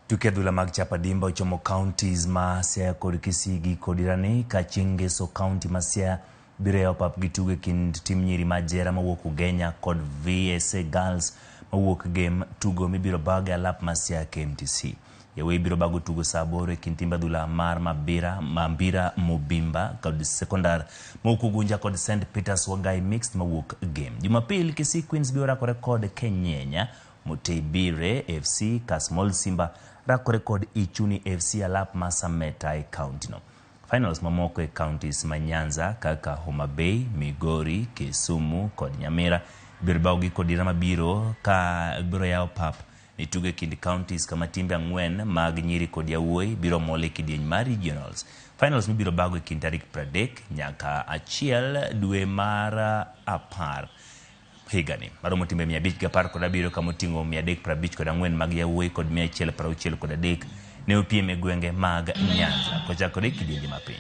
Tuke adhula mag chapa dimba ochomo counties ma Siaya kod Kisii giko dirani ka chieng' ngeso county ma Siaya biro yawo pap gi tugo e kind tim nyiri ma Jera mawuok Ugenya kod VSA Girls mawuok Gem, tugo mibiro bag e alap ma Siaya KMTC. Yawuoyi biro bago tugo saa 8 e kind timbe adhula mar Mabira, Mambira Mobimba kod Sekondar mawuok Ugunja kod St Peters Wagai Mixed mawuok Gem. Jumapil Kisii Queens biro rakore kod Kenyenya Muteibire FC ka Small Simba rakore kod Ichuni FC alap ma Sameta e county no. Finals mamoko e counties ma Nyanza kaka Homa Bay, Migori, Kisumu kod Nyamira ibiro baw gi kod mabiro ka biro yawo pap ni tugo e kind counties kama timbe 4 mag nyiri kod yawuoyi biro mol e kidieny mar regionals. Finals mibiro bago e kind tarik 30 nyaka 1 dwe mar 10 higani. Maromo timbe 517 kama oting'o 354 mag yawuoyi kod 163 ne opiem e gwenge mag Nyanza kochakore e kidienje mapiny.